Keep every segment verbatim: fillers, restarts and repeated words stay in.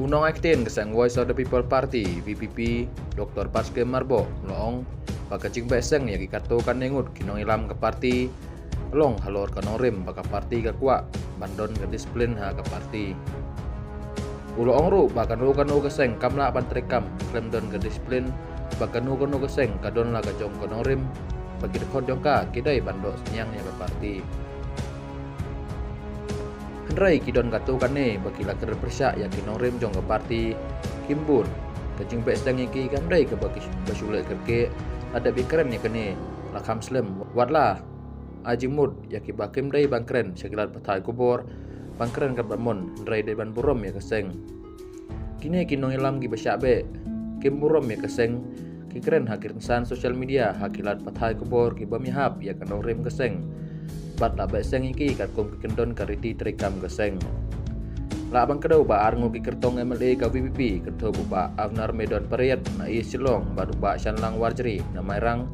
U nongai ktien ka seng Voice of the People Party, V P P, Doctor Batskhem Myrboh, u la ong ba ka jingbeh seng ïa ki katto katne ngut ki nongïalam ka party ka long halor ka nongrim ba ka party ka kwah ban don ka disiplin ha ka party. U la ong ruh ba kano kano ka seng kam lah ban treikam khlem don ka disiplin, ba kano kano ka seng ka don la ka jong ka nongrim, ba ki dkhot jong ka ki dei ban doh synñiang ïa ka party. Hynrei ki don katto katne ba ki la kren pyrshah ïa ki nongrim jong ka party, kim bun. Ka jingbeh seng ïa ki kam dei kaba ki ba shu leh kyrkieh. Lada ba kren ïa kane la kham slem, wat la ai jingmut ïa kiba kim dei ban kren sha ki lad pathai khubor, ban kren katba mon, hynrei dei ban burom ïa ka seng. Kine ki nongïalam kiba shah beh, kim burom ïa ka seng, ki kren ha ki rynsan social media, ha ki lad pathai khubor ki bym ïahap ïa ka nongrim ka seng. Bad la beh seng ïa ki katkum ki kyndon ka riti treikam ka seng. Lah ban kdew ba arngut ki kyrtong M L A ka V P P, kynthup u Bah Avner Maidon Pariat na East Shillong bad u Bah Shanlang Warjri na Mairang,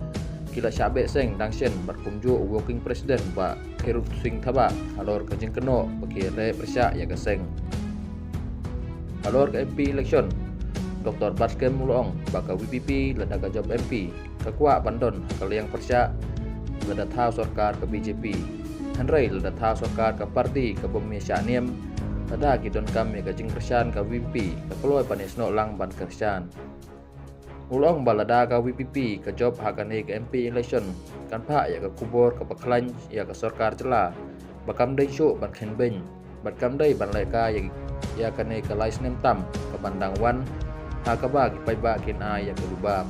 ki la shah beh seng dang shen bad kumjuh u Working President Bah Khairul Singh Thabah halor ka jingkynnoh ba ki leh pyrshah ïa ka seng. Halor ka M P election, Doctor Batskhem u la ong ba ka V P P lada ka jop M P ka kwah ban don ha ka liang pyrshah lada thaw sorkar ka B J P. Hynrei lada thaw sorkar ka party ka bym ïashah niam, lada ki donkam ïa ka jingkyrshan ka V P P, ka kloi ban ïasnoh lang ban kyrshan. U la ong ba lada ka V P P ka jop ha kane ka M P election, kan phah ïa ka khubor kaba khlaiñ ïa ka sorkar jylla ba kam dei shuh ban khein beiñ bad kam dei ban leh ka ïa, ïa kane ka lai snem tam ka ban dang wan, ha kaba ki paidbah kin ai ïa ka jubab.